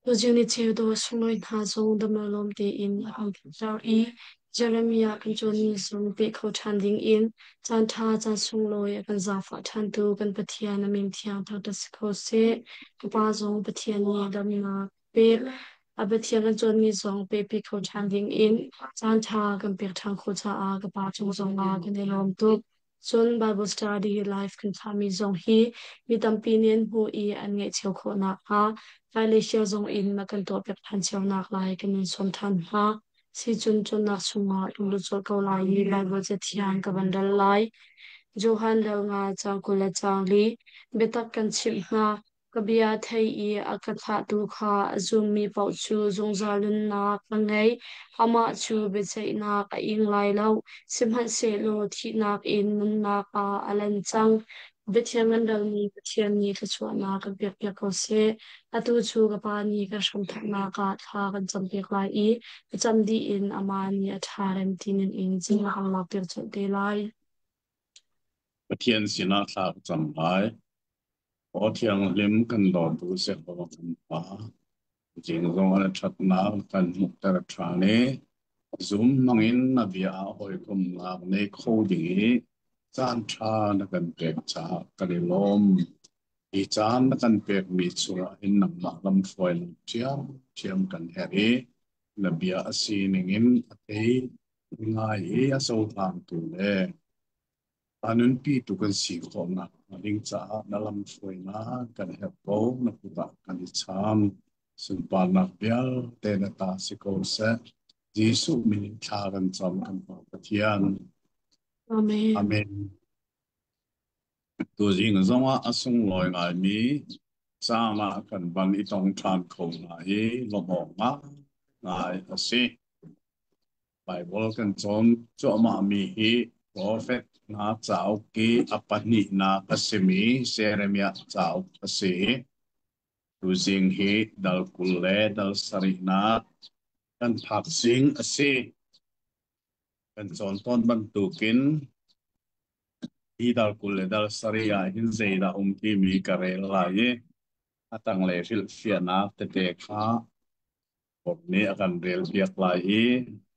Tuzing ni cheu dawh sunglawi hna zong dam le lawm tein a kan tlukter i Jeremiah kan cawnmi zong peh kho ṭhan dingin caanṭha caan sunglawi a kan zaangfah ṭhantu kan Pathian a min thiang thangṭhat si ko seh. Ka pa zong Pathian nih damnak pek. A Pathian kan cawnmi zong pehpi kho ṭhan dingin caanṭha kan pek ṭhan khawh caah ka pa cung zongah kan i lawm tuk. Cun Bible study live kan thlahmi zong hi mi tampi nih an hmuh i an ngaih cio khawh nakhnga Malaysia zong in na kan tuahpiak ṭhan cio naklai kan in sawm ṭhan hna. Sicun cawnnak chungah in lut colh ko lai i Bible cathiang ka van ral lai. Johan dal nga caang 20 le caang li biatak kan chimh hna. Ka bia thei i a ka thlahtu kha a zummi paoh cu zungzal nunnak a ngei. Amah cu biaceihnak a ing lai lo, sihmanhsehlaw thihnak in nunnak ah a lan cang. Biathiang kan relmi Pathian nih thluachuahnak kan pekpiak ko seh. Atu cu ka Pa nih kan hramthawknak ah thla kan campiak lai i a cam dih in amah nih a ṭha rem ti ning in a kan lakpiak colh te lai. Pathian sinah thla ka cam lai. Aw thianghlim kan dawtu Jehovah kan Pa, zing zong na ṭhatnak kan hmuhter ṭhan i zum hmangin na bia ah hawikomhnak nei kho ding i caanṭha na kan pek caah kan i lawm. Hi caan na kan pekmi chungah hin nangmah lamhruainak ṭhiamṭhiam kan herh i na bia a sining in a thei ngai i a cohlangtu le A nunpitu kan si khawhnak hnga ding caah na lamhruainak kan herh ko. Na kut ah kan i cham. Sunparnak vialte na ta si ko seh. Jesuh min in thla kan cam kan Pa Pathian. Amen. Amen. Tuzing zongah a sunglawi ngaimi caan ah kan van i tong ṭhan kho hna hi lawmh awk ngai a si. Baibal kan cawn cuahmahmi hi profet hna cauk i a pahnihnak a simi Jeremiah cauk a si. Tuzing hi dal 20 le dal sarihnak kan phak zing a si. Kan cawn tawn bantukin hi dal 20 le dal sarih ah hin zeidah um timi ka rel lai i a tanglei hrilhfiahnak tete kha Paul nih a kan relpiak lai i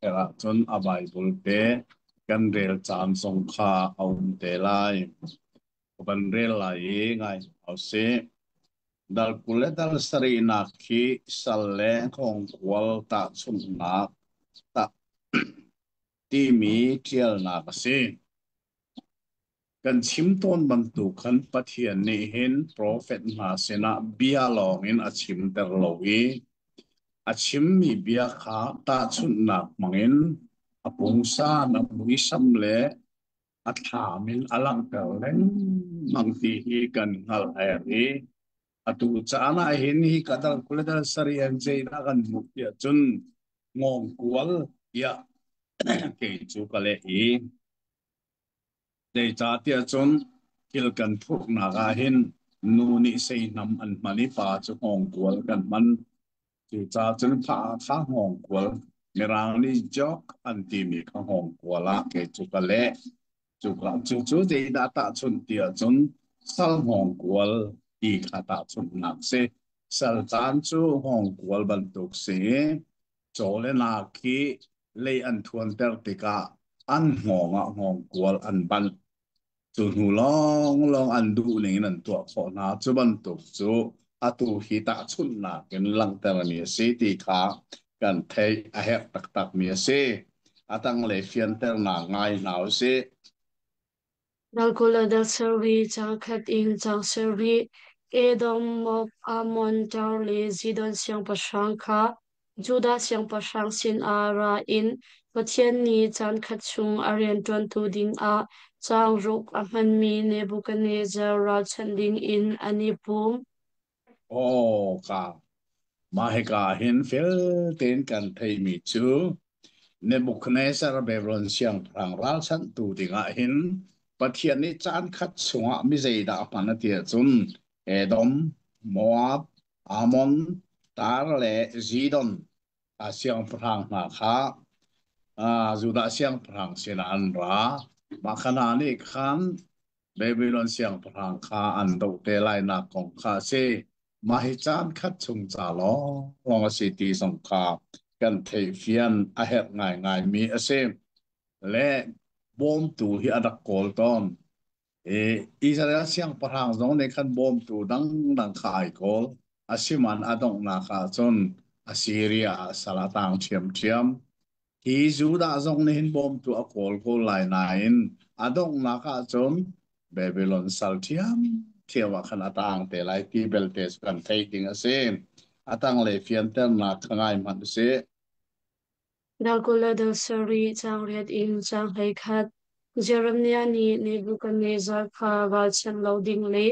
herh ahcun a Baibal te kan rel caan zong kha a um te lai. Ka van rel lai i ngai hau sih. Dal 20 le dal sarihnak khi sal le hngawngkual tahchunhnak tah timi ṭialnak a si. Kan chim tawn bantuk khan Pathian nih hin profet hna sinah bia lawngin a chimter lo i a chimmi bia kha tahchunhnak hmangin a pungsan, a muisam le a thlam in a langhter lengmang ti hi kan hngalh a herh i atu caan ah hin hi ka dal kul dal sarih an zeidah kan hmuh tiah cun ngawngkual tiah kei cu ka leh i Zeicahtiah cun thil kan phurhnak ah hin nu nih seihnam an hman i pa cu hngawngkual kan hman. Cucaah cun kha kha hngawngkual Mirang nih jok an timi kha hngawngkual ah kei cu ka leh. Cuka cucu zeidah tahchunh ti ahcun sal hngawngkual ti kha tahchunhnak si. Sal caan cu hngawngkual bantuk si i caw le nak khi lei an thuanter tikah an hngawng ah hngawngkual an banh. Cu hnu lawnglawng an duh ning in an tuah khawh hna. Cu bantuk cu atu hi tahchunhnak in langhtermi a si ti kha kan theih a herh taktakmi a si. A tanglei fianternak ngai hna u sih. Dalkula dal sarih, caang khat in caang sarih, Edom, Moab, Ammon, Tar le Zidon siangpahrang kha Judah siangpahrang sinah ra in Pathian nih caankhat chung a rianṭuantu dingah caang ruk a hmanmi Nebuchadnezzar ralchanh dingin an i pum. Aw ka mah hika hin fel tein kan theihmi cu Nebuchadnezzar Babylon siangpahrang ralchanhtu dingah hin Pathian nih caan khat chungah mi zeidah a hman a ti ahcun Edom, Moab, Ammon, Tar le Zidon a siangpahrang hna kha Judah siangpahrang sinah an ra. Mah kha hna nih khan Babylon siangpahrang kha an doh te lainak kong kha a si. Mah hi caan khat chung ca lawnglawng a si ti zong kha kan theihfian a herh ngaingaimi a si. Le bawmtu hi a rak kawl tawn. I Israel siangpahrang zong nih khan bawmtu dangdang kha ai kawl. Asiman a donghnak ah cun Assyria ah sal a tang ṭhiamṭhiam. Hi Judah zong nih hin bawmtu a kawl ko lai nain a donghnak ah cun Babylon sal ṭhiamṭhiam ah khan a tang te lai ti belte cu kan theih ding a si. A tanglei fianternak kha ngai hmanh u sih. Dal 20 le dal sarih, caang riat in caang 11. Jeremiah nih Nebuchadnezzar kha ralchanh lo ding le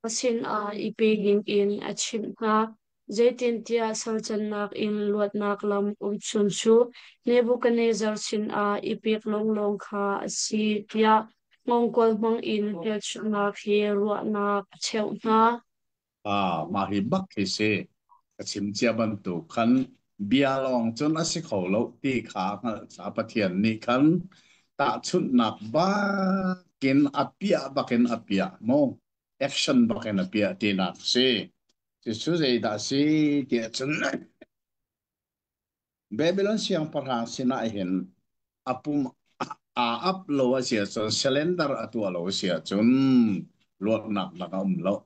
a sinah i pe dingin a chimh hna. Zeitintiah salcannak in luatnak lam umchun cu Nebuchadnezzar sinah i pek lawnglawng kha a si tiah hngawngkual hmangin hmelchunhnak he ruahnak a cheuh hna. Ah, mah hi bak hi si. Ka chim cia bantuk khan bia lawng cun a si kho lo ti kha hngalh ca Pathian nih khan tahchunhnak bakin a piah bakin a piah mu. Action bakin a piah tinak si. Cucu zeidah a si tiah cun Babylon siangpahrang sinah hin a pum aa ap lo a si ahcun cylinder a tuah lo a si ahcun luatnak dang a um lo.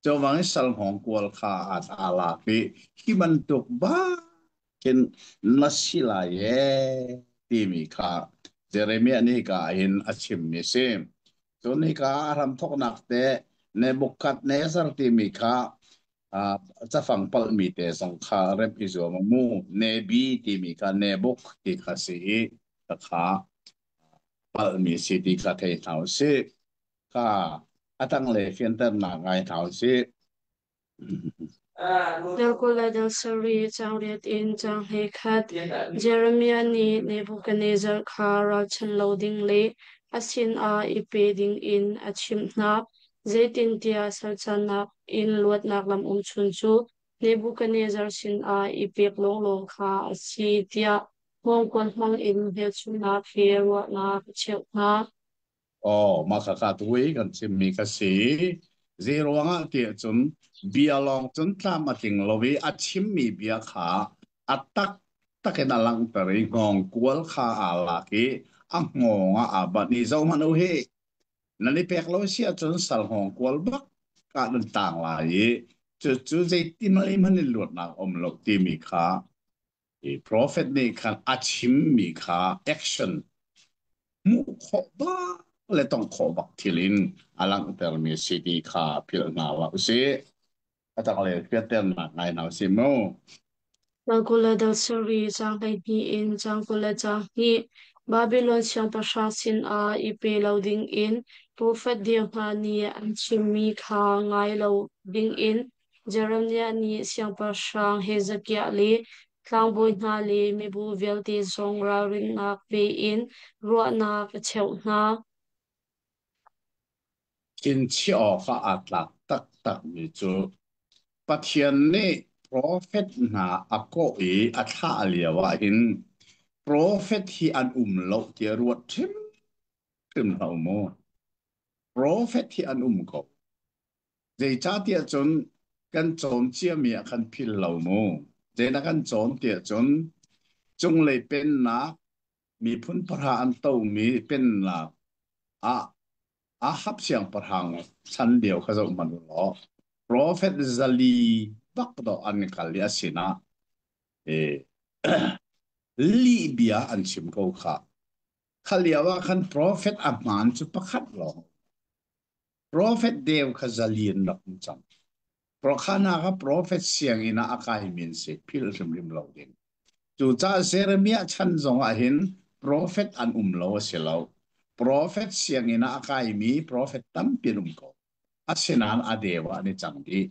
Cuvangi sal hngawngkual kha aa lak i hi bantuk bakin na si lai ee timi kha Jeremiah nih hika ah hin a chimmi a si. Cun hika ah a hramthawknak te Nebuchadnezzar timi kha cafang palhmi te zong kha remh i zuam mu. Nebi timi kha Nebuk ti kha si i kha palhmi si ti kha thei hna usih. Kha a tanglei fianternak ngai hna usih. Dal 20 le dal sarih, caang riat in caang 11. Jeremiah nih Nebuchadnezzar kha ralchanh lo ding le a sinah i pe dingin a chimh hna. Zeitintiah salcannak in luatnak lam umchun cu Nebuchadnezzar sinah i pek lawnglawng kha a si tiah hngawngkual hmangin hmelchunhnak he ruahnak a cheuh hna. Aw, mah kha kha tui kan chimmi kha si. Zei ruangah tiah cun bia lawng cun tlam a tling lo i a chimmi bia kha a tak takin a langhter i hngawngkual kha aa lak i a hngawng ah aa banh i zohhmanh u hi nan i pek lo si ahcun sal hngawngkual bak ah nan tang lai i cucu zeitin hmanh in luatnak um lo timi kha i profet nih khan a chimmi kha action hmuh khawh bak le tongh khawh bak thil in a langhtermi si ti kha philh hna hlah usih. A tak le fianternak ngai hna usih mu. Dal 20 le dal sarih, caang 12 in caang 20 le caang hnih. Babilon siangpahrang sinah i pe lo dingin profet deu hna nih an chimmi kha ngai lo dingin Jeremiah nih siangpahrang Hezekiah le tlangbawi hna le mibu vialte zong ralrinnak pe in ruahnak a cheuh hna. Thinchih awkah aa tlak taktakmi cu Pathian nih profet hna a kawh i a thlah lio ah hin profet hi an um lo tiah ruat hrimhrim hlah u mu. Profet hi an um ko. Zeicahtiah cun kan cawn ciami ah khan phil lo mu. Zeidah kan cawn tiah cun cunglei pennak miphun pahra an tomi pennak ah Ahab siangpahrang chan lio kha zoh hmanh u law profet 400 bak dawh an kal i a sinah lih bia an chim ko kha. Kha lio ah khan profet a hmaan cu pakhat lawng. Profet deu kha 400 an rak um cang. Prokhana kha profet sianginn ah a kaimi an si, philh hrimhrim lo ding. Cucaah Jeremiah chan zong ah hin profet an um lo a si lo. Profet sianginn ah a kaimi profet tampi an um ko. Asinain a deu ah an i cang dih.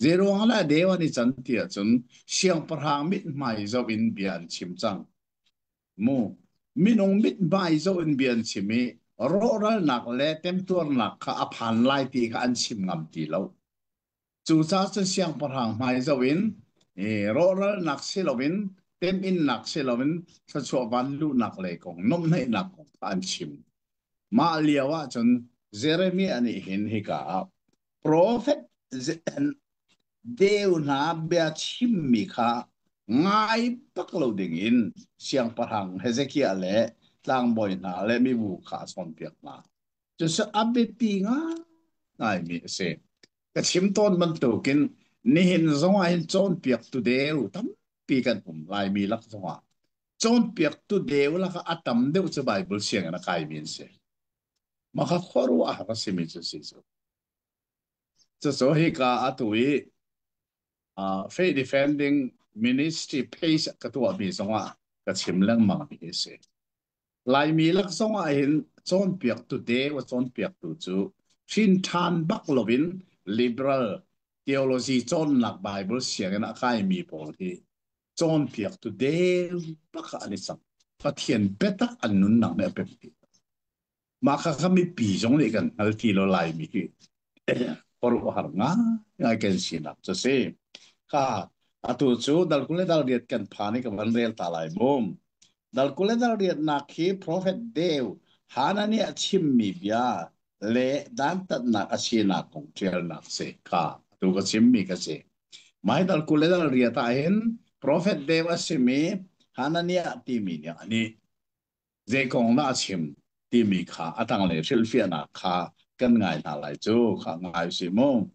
Zeiruang ah dah a deu an i can ti ahcun siangpahrang mithmai zoh in bia an chim cang. Mu minung mithmai zoh in bia an chim i rawhralnak le temtuarnak kha a phan lai ti kha an chim ngam ti lo. Cucaah cun siangpahrang hmai zoh in rawhralnak si loin teminnak si loin thluachuah vanluhnak lei kong nuamhhnaihnak kong kha an chim. Mah lio ah cun Jeremiah nih hin hika ah profet. Deu hna bia chimmi kha ngai bak lo dingin siangpahrang Hezekiah le tlangbawi hna le mibu kha a cawnpiak hna. Cucu a biapi ngaingaimi a si. Ka chim tawn bantukin nihin zongah hin cawnpiaktu deu tampi kan um Laimi lak zongah. Cawnpiaktu deu lakah a tam deuh cu Baibal sianginn a kaimi an si. Mah kha khuaruahhar a simi cu si cu. Cucu hika atu i Faith Defending Ministry page ka tuahmi zongah ka chim lengmang mi hi a si. Laimi lak zongah hin cawnpiaktu deu a cawnpiaktu cu hrin ṭhan bak loin liberal theology cawnnak Bible sianginn a kaimi pawl hi cawnpiaktu deu bak ah an i cang. Pathian biatak an nunnak nih a pemh ti. Mah kha kha mipi zong nih kan hngal ti lo Laimi hi khuaruahhar ngaingai kan sinak cu si. Kha atu cu dal 20 le dal 8 kan phan i ka van rel ta lai mu. Dal 20 le dal riatnak hi profet deu Hananiah chimmi bia le dantatnak a sinak kong ṭialnak si kha atu ka chimmi ka si. Mai dal 20 le dal 8 ah hin profet deu a simi Hananiah timi nih anih zei kong dah a chim timi kha a tanglei hrilhfiahnak kha kan ngai hna lai cu kha ngai usih mu.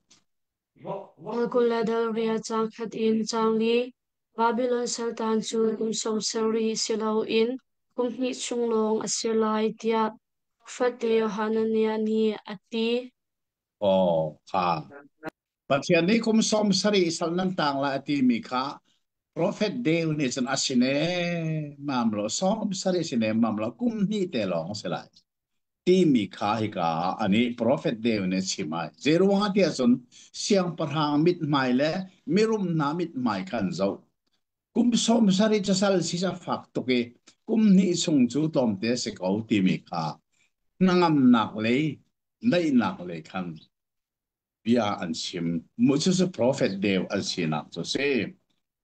Alkuladalria caang khat in caang li Babilon saltan cu kum 70 si loin kum hnih chung lawng a si lai tiah profet Hananiah nih a ti. Aw kha Pathian nih kum 70 sal nan tang lai a timi kha profet Deu nih cun a si ne mam lo 70 si ne mam lo kum hnih te lawng a si lai timi kha hika ah ani profet Deu nih a chim ai. Zeiruangah tiah cun siangpahrang mithmai le mirum hna mithmai kha an zoh. Kum 70 cu sal si a fak tuk i kum hnih chung cu tlawmte a si ko timi kha hnangamnak lei daihnak lei khan bia an chim. Mu cucu profet deu an sinak cu si.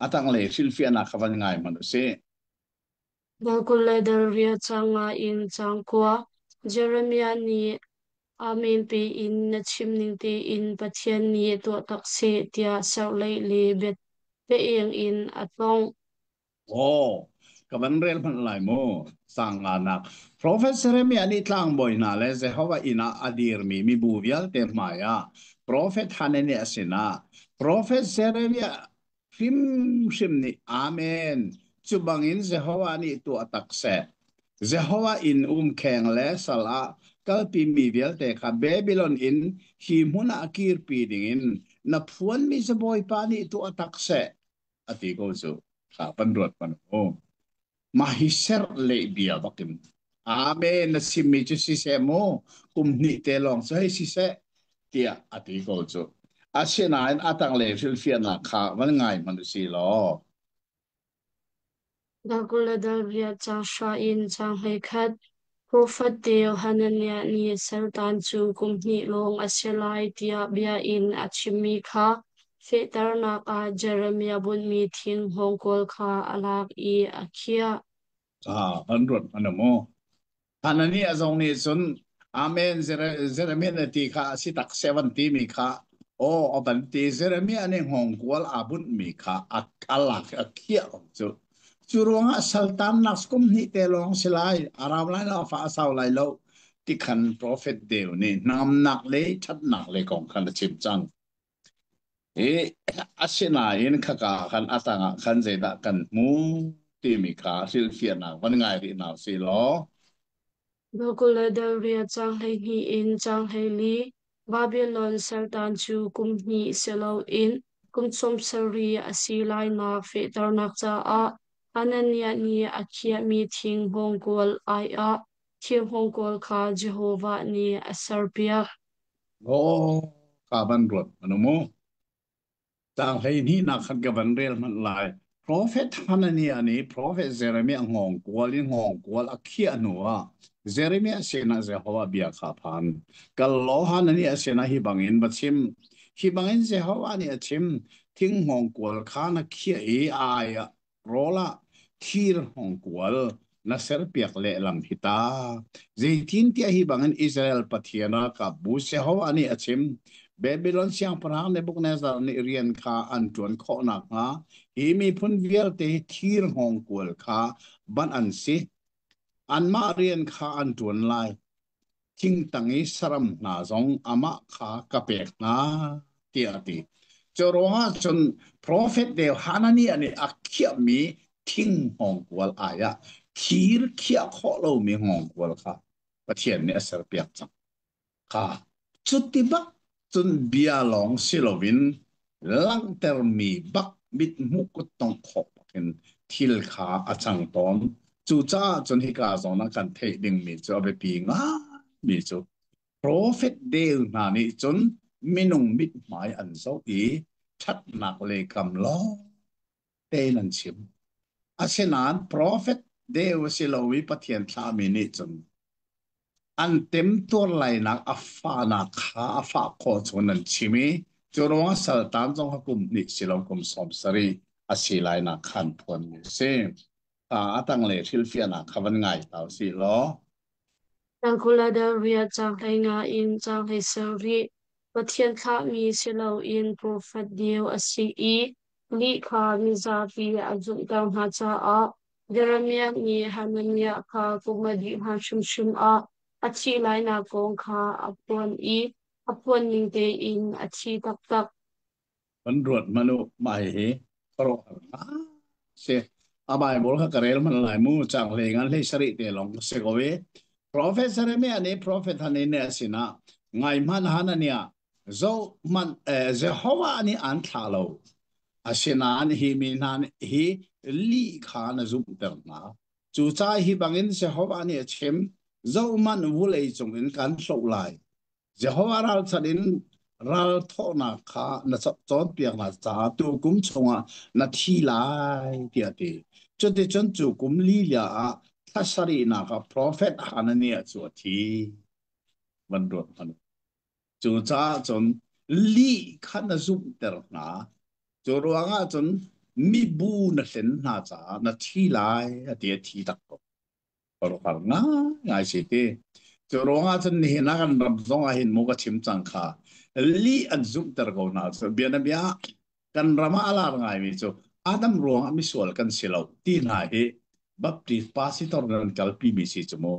A tanglei hrilhfiahnak kha van ngai hmanh u sih. Dal 20 le dal 8 caang nga in caang 9 Jeremiah nih Amen piin na chim ning tein Pathian nih tuah tak seh tiah serhleih le biaeng in a tongh. Aw, ka van rel hmanh lai mu. Sanganak. Profet Jeremiah nih tlangbawi hna le Jehovah inn ah a dirmi mibu vialte hmaiah Profet Hananiah sinah Profet Jeremiah hrimhrim nih Amen cu bangin Jehovah nih tuah tak seh. Jehovah inn umkheng le sal ah kalpimi vialte kha Babylon in hi hmun ah kirpi dingin na phuanmi cu Bawipa nih tuah tak seh a ti ko cu kha pan ruat pan u mah hi serh leh bia bakin amen na chimmi cu siseh mu kum hnih te lawng cu hei siseh tiah a ti ko cu asinain a tanglei hrilhfiahnak kha van ngai hmanh u si law. Dal 20 le dal 8 caang hra in caang 11 Profet deu Hananiah nih Satan cu kum hnih lawng a si lai tiah bia in a chimmi kha fehternak ah Jeremiah bunhmi thing hngawngkawl kha a lak i a khiah. Ah, an ruat hmanh maw? Hananiah zong nih cun Amen Jeremiah na ti kha a si tak seh van timi kha aw a van ti. Jeremiah nih hngawngkual aa bunhmi kha a lak a khiah ko cu. Cu ruangah saltannak kum hnih te lawng si lai, a rau lai lo, a fa a sau lai lo ti khan profet deu nih hnangamnak le ṭhatnak le kong khan a chim cang. I asinain khaka khan a tangah khan zeidah kan hmu timi kha hrilhfiahnak van ngai rih hna usih law. Dal 20 le dal 8 caang 12 in caang 14 Babylon saltan cu kum hnih si loin kum 70 a si lainak fehternak caah Hananiah nih a khiahmi thing hngawngkual ai ah thir hngawngkual kha Jehovah nih a serpiak. Aw, ka van ruat anu mu. Caang 12 nak khan ka van rel hmanh lai. Profet Hananiah nih Profet Jeremiah hngawngkual in hngawngkual a khiah hnu ah Jeremiah sinah Jehovah bia kha a phan. Kal law Hananiah sinah hi bangin va chim. Hi bangin Jehovah nih a chim, thing hngawngkual kha na khiah i a ai ah rawl ah thir hngawngkual na serpiak lehlam hi ta. Zeitintiah hi bangin Israel Pathian ralkapbu Jehovah nih a chim. Babylon siangpahrang Nebuchadnezzar nih rian kha an ṭuan khawh nakhnga hi miphun vialte hi thir hngawngkual kha banh an si. Anmah rian kha an ṭuan lai. Thingtang i saram hna zong amah kha ka pek hna, tiah a ti. Cu ruangah cun profet deu Hananiah nih a khiahmi thing hngawngkual ai ah thir khiah khawh lomi hngawngkual kha Pathian nih a serpiak cang. Kha cuti bak cun bia lawng si loin langhtermi bak mithmuh kuttongh khawh bakin thil kha a cang tawn. Cucaah cun hika zawn ah kan theih dingmi cu a biapi ngaimi cu profet deu hna nih cun minung mithmai an zoh i ṭhatnak lei kam lawng tein an chim. Asinain profet deu a si lo i Pathian thlahmi nih cun an temtuar lainak a fahnak kha a fah khawh chung an chim i cu ruangah saltan zong kha kum hnih si lo kum 70 a si lainak kha an phuanmi a si. A tanglei hrilhfiahnak kha van ngai ta usih law. Tangkuladar riah caang 15 in caang 17. Pathian thlahmi si loin profet deu a si i lih kha mizapi a zumhter hna caah Jeremiah nih Hananiah kha kum a dih hlan hrimhrim ah a thih lainak kong kha a phuan i a phuan ning tein a thi taktak. Van ruat hmanh u, mah hihi khuaruahhar si. A Bible kha ka rel hmanh lai mu, caang hlei ngan hlei sarih te lawng ka si ko i. Prophet Jeremiah nih prophet Hananiah a sinah ngai hmanh Hananiah, zoh hmanh Jehovah nih aan thlah lo. Asinain hi mi hna hi lih kha na zumhter hna. Cucaah hi bangin Jehovah nih a chim, zohhmanh vulei cungin kan hloh lai. Jehovah ralchanh in ralthawhnak kha na cawnpiaknak caah tu kum chungah na thi lai tiah a ti. Cuticun cu kum lila ah thla sarihnak ah profet Hananiah cu a thi. Van ruat hmanh. Cucaah cun lih kha na zumhter hna. Cu ruangah cun mibu na hlen hna caah na thi lai a ti a thi tak ko. Khuaruahhar ngaingai si ti. Cu ruangah cun nihin ah kan ram zong ah hin mu ka chim cang kha lih an zumhter ko hna cu bianabia kan ram ah a lar ngaimi cu Adam ruangah misual kan si lo ti hna hi Baptist pastor nan kalpi mi si cu mu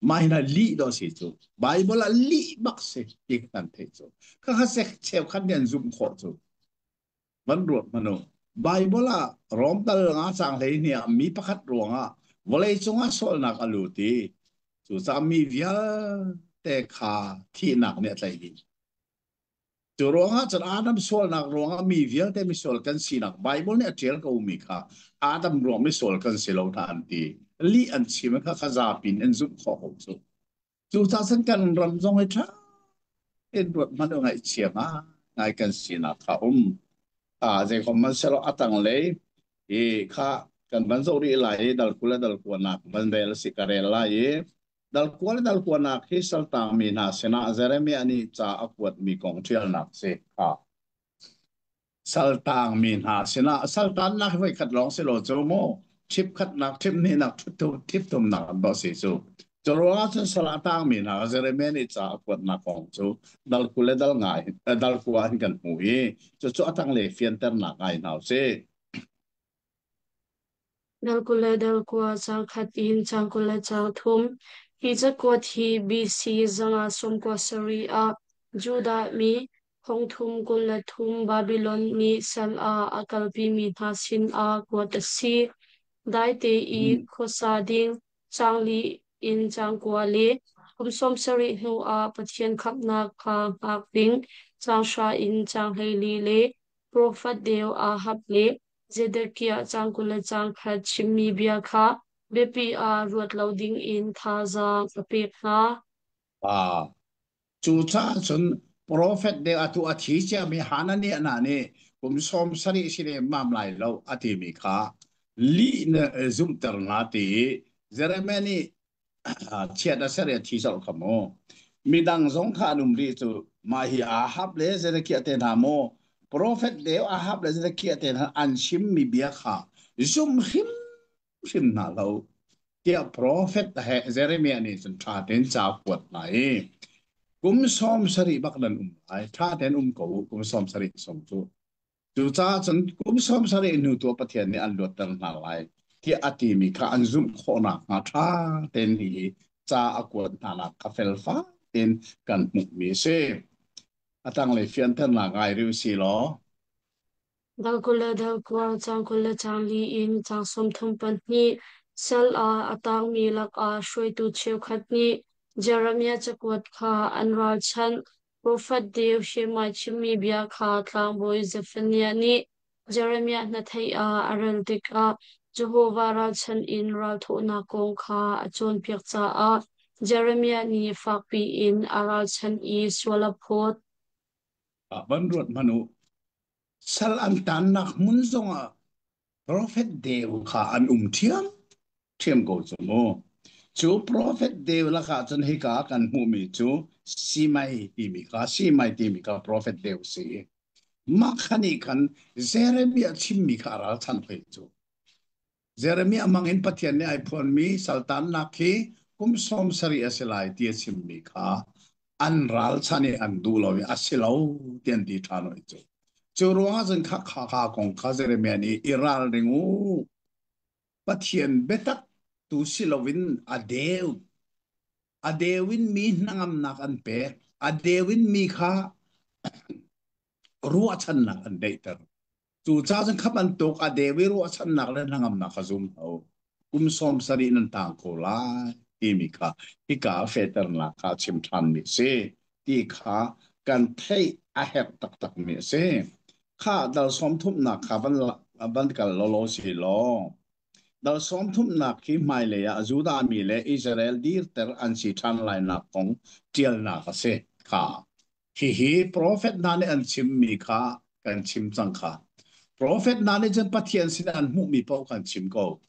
mah hi hna lih dawh si cu Bible ah lih bak si ti kan theih cu khakha sek cheukhat nih an zumh khawh cu Van ruat hmanh u. Baibal ah Rom dal nga caang 12 ah mi pakhat ruangah vawleicung ah sualnak a lut i cucaah mi vialte kha thihnak nih a tlaih dih. Cu ruangah cun Adam sualnak ruangah mi vialte misual kan sinak Baibal nih a ṭial ko mi kha Adam ruang misual kan si lo hna an ti. Lih an chim kha kha zapi in an zumh khawh ko cu. Cucaah cun kan ram zong hi ṭha tein ruat hmanh u ngaihchia ngai kan sinak kha um. Zeikom hmanhsehlaw a tanglei i kha kan van zoh rih lai i dal 20 le dal kua nak van rel si ka rel lai i dal 20 le dal kua nak hi saltangmi hna sinah Jeremiah nih ca a kuatmi kong ṭialnak si kha. Saltangmi hna sinah saltannak hi voikhat lawng si lo cu mu ṭhip khatnak ṭhip hnihnak ṭhip thumnak an dawh si cu. Cu ruangah cun sal a tangmi hna Jeremiah nih ca a kuatnak kong cu dal 20 le dal nga dal 9 hin kan hmu i cucu a tanglei fianternak ngai hna usih. Dal 20 le dal 9 caang khat in caang 20 le caang thum. Hi cakuat hi BC 597 ah Judah mi 3023 Babilon nih sal ah a kalpimi hna sinah kuat a si. Daite i khuasa ding caang li in caang 9 le kum 70 hnu ah Pathian khamhnak kha hngak ding caang 9 in caang 14 le profet deu Ahab le Zedekiah caang 20 le caang khat chimmi bia kha biapi ah ruat lo dingin thazaang a pek hna. Ah, cucaah cun profet deu atu a thi ciami Hananiah hna nih kum 70 si lemmam lai lo a timi kha lih na zumhter hna ti i Jeremiah nih chiat a ser i a thi colh kha mu. Midang zong kha an um rih cu mah hi Ahab le Zedekiah te hna maw profet deu Ahab le Zedekiah te hna an chimmi bia kha zum hrimhrim hna lo tiah profet he Jeremiah nih cun ṭha tein ca kuat hna i. Kum 70 bak nan um lai. Ṭha tein um ko u, kum 70 song cu. Cucaah cun kum 70 hnu tu Pathian nih an luatter hna lai tiah a timi kha an zumh khawh nakhnga ṭha tein hi ca a kuat hnanak kha felfai tein kan hmuhmi a si. A tanglei fianternak ngai rih u si law. Dal 20 le dal 20, caang 20 le caang li in caang 32, sal ah a taangmi lakah hruaitu cheukhat nih Jeremiah cakuat kha an ralchanh. Profet deu Shemaiah chimmi bia kha tlangbawi Zephaniah nih Jeremiah hnatheih ah a rel tikah Jehovah ralchanh in ralthawhnak kong kha a cawnpiak caah Jeremiah nih fakpi in a ralchanh i sual a phawt. Ah, van ruat hmanh u. Sal an tannak hmun zongah profet deu kha an um ṭhiam ṭhiam ko cu mu. Cu profet deu lakah cun hika kan hmuhmi cu Simai timi kha Simai timi kha profet deu si. Mah kha nih khan Jeremiah chimmi kha a ralchanh hoi cu. Jeremiah mang in Pathian nih ai phuanmi saltannak hi kum 70 a si lai ti a chimmi kha an ralchan i an duh lo i a si lo ti an ti ṭhan hoi cu. Cu ruangah cun kha kha kha kong kha Jeremiah nih i ralring u. Pathian biatak tu si loin a deu. A deu in mi hnangamnak an pek. A deu in mi kha ruahchannak an deihter. Cucaah cun kha bantuk a deu i ruahchannak le hnangamnak kha zum hlah u. Kum 70 nan tang ko lai timi kha hika ah fehternak kha a chim ṭhanmi a si ti kha kan theih a herh taktakmi a si. Kha dal 30nak kha van kal lawlaw si law dal 30nak hi hmailei ah Judah mi le Israel dirter an si ṭhan lainak kong ṭialnak a si kha. Hihi profet hna nih an chimmi kha kan chim cang kha. Profet hna nih cun Pathian sin an hmuhmi paoh kan chim ko.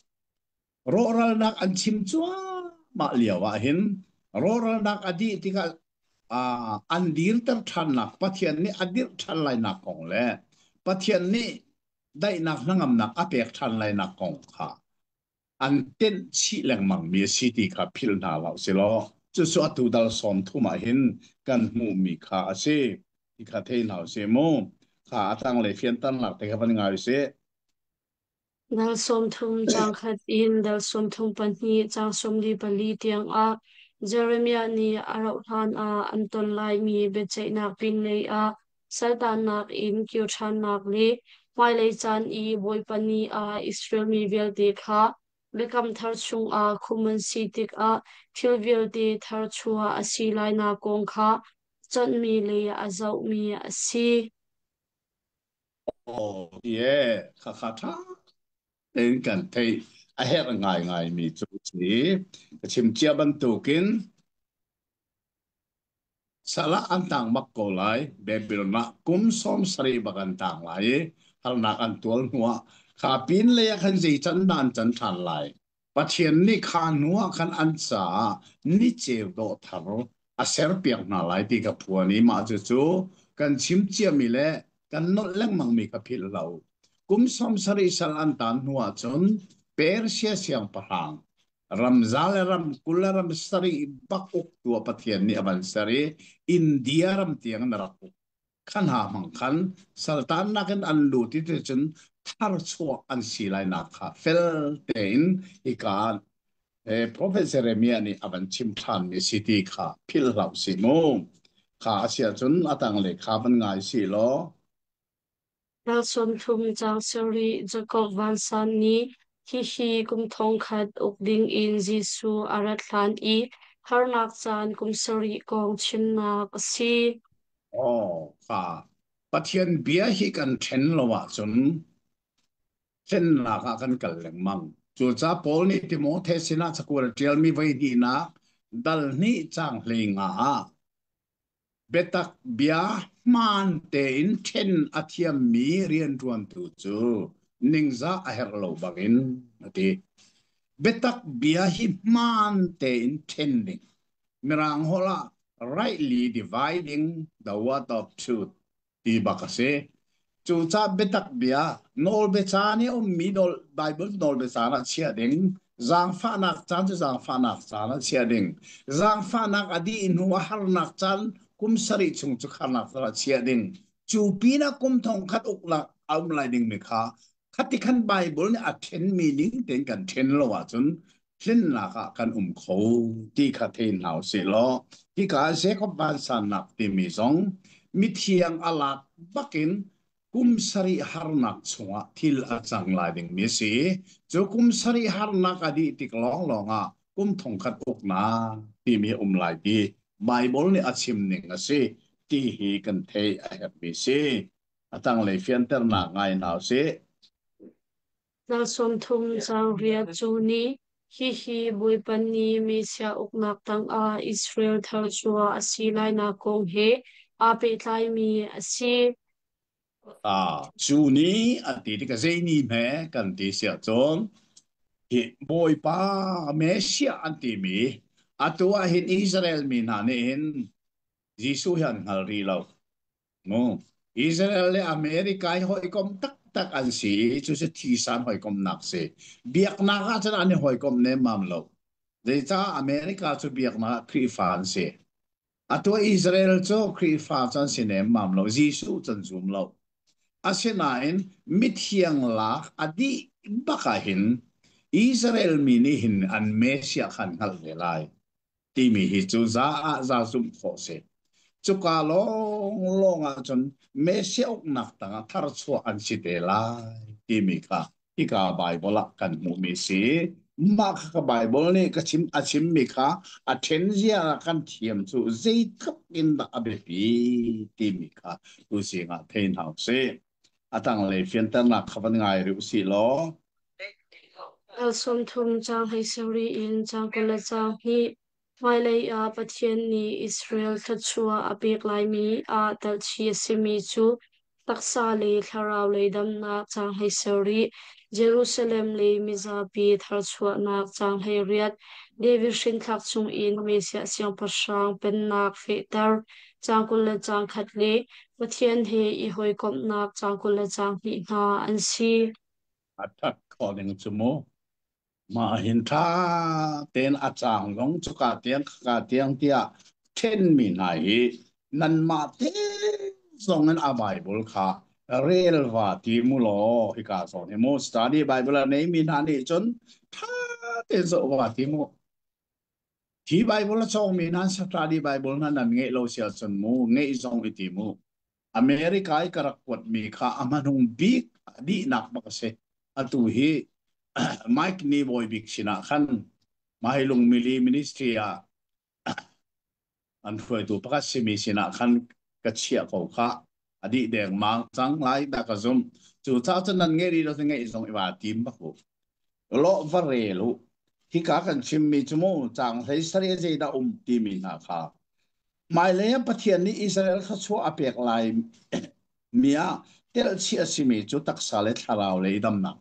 Rawhralnak an chim cuahmah lio ah hin rawhralnak a dih tikah an dirter ṭhannak Pathian nih a dirh ṭhan lainak kong le Pathian nih daihnak hnangamnak a pek ṭhan lainak kong kha an tenh chih lengmangmi a si ti kha philh hna hlah silaw cucu atu dal 30 ah hin kan hmuhmi kha a si ti kha thei hna usih mu. Kha a tanglei fianternak te kha van ngai usih. Dal 30 caang khat in dal 32 caang 44 tiangah Jeremiah nih a rauhhlan ah an ton laimi biaceihnak pinlei ah saltannak in kir ṭhannak le hmailei caan i Bawipa ni ah Israel mi vialte kha Biakam Thar chungah khumh an si tikah thil vialte tharchuah a si lainak kong kha cawnhmi le a zohmi a si. Oh, yeah, khakha ṭha tein kan theih a herh ngaingaimi cu si. Ka chim cia bantukin Salah an tang bak ko lai. Babylon ah kum 70 bak an tang lai i harnak an tual hnuah kha pin lei ah khan zei can dah an can ṭhan lai. Pathian nih kha hnu ah khan an caah ni ceu dawh thar a serpiak hna lai ti ka phuan i mah cucu kan chim ciami le kan nolh lengmangmi kha philh lo. Kum 70 sal an tan hnuah cun Persia siangpahrang ramza le ram 20 le ram sarih bak uktu ah Pathian nih a van ser i India ram tiang in a rak uk. Khan ha hmang khan saltannak in an lut i cun tharchuah an si lainak kha fel tein hika Prophet Jeremiah nih a van chim ṭhanmi si ti kha philh hlah usih mu. Kha a si ahcun a tanglei kha van ngai si law. Dal 30 caang sarih Jakob vansan nih hihi kum 1000 uk dingin Jesuh a rat hlan i harnak caan kum sarih kong chimnak a si. Aw, kha Pathian bia hi kan ṭhen lo ahcun thlennak ah kan kal lengmang. Cucaah Paul nih Timote sinah cakuat a ṭialmi voi hnihnak dal hnih caang 15 ah Biatak bia hmaan tein ṭhen a thiammi rianṭuantu cu ningzah a herh lo bangin a ti. Biatak bia hi hmaan tein ṭhen ding. Mirang holh ah rightly dividing the word of truth ti bak a si. Cucaah biatak bia nawlbiaca nih a ummi nawl, Bible nawlbiaca ah chiah ding. Zaangfahnak caan cu zaangfahnak caan ah chiah ding. Zaangfahnak a dih hnu a harnak caan kum sarih chung cu harnak caan ah chiah ding. Cu pinah kum thongkhat uknak a um lai dingmi kha khati khan Bible nih a ṭhenmi ning tein kan ṭhen lo ahcun tlinnak ah kan um kho ti kha thei hna usih law hika Jacob vansannak timi zong mithiang a lak bakin kum sarih harnak chungah thil a cang lai dingmi a si. Cu kum sarih harnak a dih tik lawnglawng ah kum thongkhat uknak timi a um lai ti Baibal nih a chim ning a si ti hi kan theih a herhmi si. A tanglei fianternak ngai hna usih. Dal 30 caang riat cu nih hihi Bawipa nih Messiah uknak tangah Israel tharchuah a si lainak kong he aa pehtlaimi a si. Cu ni an ti tikah zei ni hme kan ti siah cun hi Bawipa Messiah an timi atu ah hin Israel mi hna nih hin Jesuh hi an hngal rih lo. Mu. Israel le America hi hawikom taktak an si i cucu thisan hawikomnak si. Biaknak ah cun an i hawikom nemmam lo. Zeicah America cu biaknak ah Khrihfa an si. Atu Israel cu Khrihfa cu an si nemmam lo. Jesuh cu an zum lo. Asinain mithiang lak a dih bak ah hin Israel mi nih hin an Messiah kha an hngalh ve lai. Timi hi cu za ah za zumh khawh si. Cuka lawnglawng ahcun Messiah uknak tangah tharchuah an si te lai timi kha hika Baibal ah kan hmuhmi si. Mah kha ka Baibal nih ka chim a chimmi kha a ṭhen zia ah kan thiam cu zeitluk in dah a biapi timi kha tuzing ah thei hna usih. A tanglei fianternak kha van ngai rih usih law. Dal 30 caang hlei sarih in caang 20 le caang hnih. Hmailei ah Pathian nih Israel thluachuah a pek laimi ah telhchih a simi cu taksa le thlarau lei damnak caang hlei sarih, Jerusalem le mizapi tharchuahnak caang 18, David hrinthlak chungin Messiah Siangpahrang pennak fehter caang 20 le caang khat le Pathian he i hawikomhnak caang 20 le caang hnih hna an si. A ṭhat khawh ning cu mu. Mah hin ṭha tein a caang zong cuka tiang khaka tiang tiah ṭhenmi hna hi nanmah te zong in a Bible kha rel va ti mu law hika zawn hi mu study Bible a neimi hna nih cun ṭha tein zoh va ti mu. Hi Bible a cawngmi hna study Bible hna nan ngeih lo si ahcun mu ngeih zong i ti mu. America i ka rak kuatmi kha a hmanung bik dihnak bak a si. Atu hi Mike Ni Bawi Bik sinah khan Mai Lungmili Ministry ah an hruaitu pakhat simi sinah khan ka chiah ko kha a dih dengmang cang lai dah ka zumh. Cu caah cun nan ngeih rih lo ngeih zong i va tim bak u. Lawh va rel u. Hika kan chimmi cu mu caang hlei sarih zeidah um timi hna kha Hmailei ah Pathian nih Israel thluachuah a pek lai mi ah telhchih a simi cu taksa le thlarau lei damnak.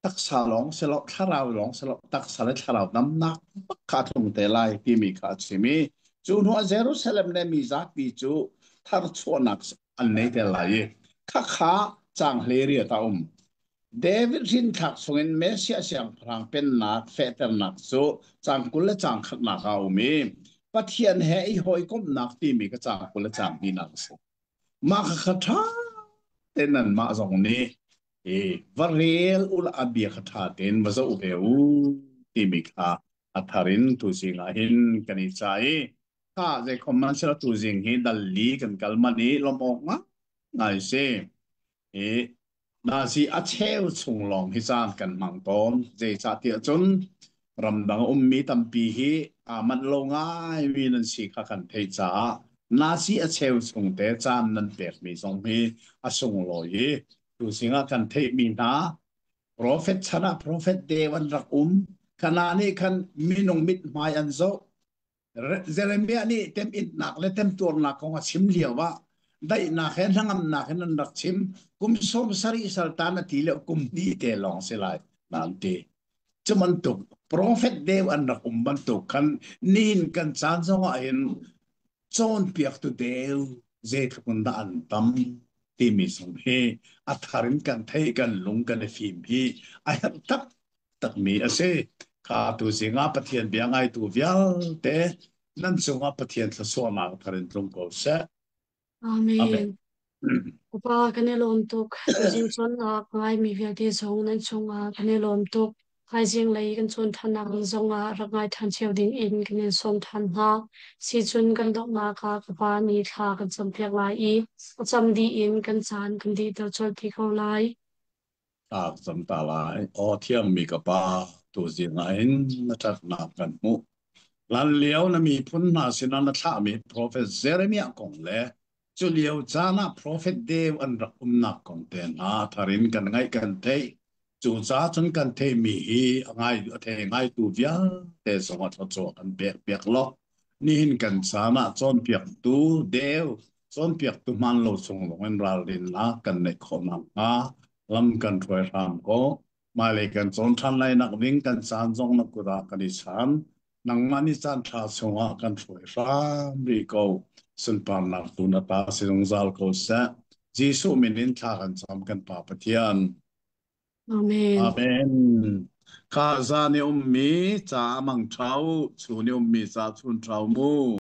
Taksa lawng si lo, thlarau lawng si lo, taksa le thlarau damnak bak kha a tlung te lai timi kha a chim i cu hnuah Jerusalem le mi zapi cu tharchuahnak an nei te lai i khakha caang hlei riat a um. David hrinthlak chungin Messiah siangpahrang pennak fehternak cu caang 20 le caang khatnak ah a um i Pathian he i hawikomhnak timi ka caang 20 le caang hnihnak a si. Mah kha ṭha tein nanmah zong nih i va rel u la a bia kha ṭha tein va zoh ve u timi kha a thar in tuzing ah hin kan i ca i kha zeikhom man sila tuzing hi dal li kan kal man i lawmh awk ngai si. I nazi a cheu chung lawng hi caan kan hmang tawn. Zeicahtiah cun ramdang a ummi tampi hi aa manh lo ngaimi nan si kha kan theih caah nazi a cheu chung te caan nan pekmi zong hi a sunglawi i tuzing ah kan theihmi hna profet chan ah profet deu an rak um. Kana nih khan minung mithmai an zoh. Jeremiah nih temhinnak le temtuarnak kong a chim lio ah daihnak he hnangamnak in an rak chim. Kum 70 saltan a ti le kum hnih te lawng si lai nan ti. Cu bantuk profet deu an rak um bantuk khan nihin kan caan zong ah hin cawnpiaktu deu zeitluk in dah an tam timi zong hi a thar in kan theih kan lung kan i fim hi a herh tak. taktakmi a si. Kha tu zingah Pathian bia ngaitu vialte nan cungah Pathian thluachuahnak thar in tlung ko seh. Amen. Amen. Upa kan i lawm tuk. Tuzing cawnnak ngaimi vialte zong nan chungah kan i lawm tuk. Thaizing lei kan cawn ṭhannak ding zongah rak ngai ṭhan cio ding in kan in sawm ṭhan hna. Sicun kan donghnak ah ka pa nih thla kan campiak lai i a cam dih in kan caan kan dihter colh te ko lai. Ta cam ta lai. Aw thiangmi ka pa, tuzing ah hin na ṭhatnak kan hmuh. Hlan lio na miphun hna sinah na thlahmi profet Jeremiah kong le cu lio caan ah profet deu an rak umnak kong te hna thar in kan ngaih kan theih. Cucaah cun kan theihmi hi a ngai a thei ngaitu vialte zong a thluachuah kan pek piak law nihin kan caan ah cawnpiaktu deu cawnpiaktu hmaan lo chung zong in ralrinnak kan neih khawh nakhnga lam kan hruai hram ko. Hmailei kan cawn ṭhan lai nak ding kan caan zong na kut ah kan i chan. Nangmah nih caan ṭha chungah kan hruai hram rih ko. Sunparnak tu na ta si zungzal ko seh. Jesuh min in thla kan cam kan Pa Pathian. Amen. Amen. Kha zan i ummi ca mang ṭhau, chun i ummi ca chun ṭhau mu.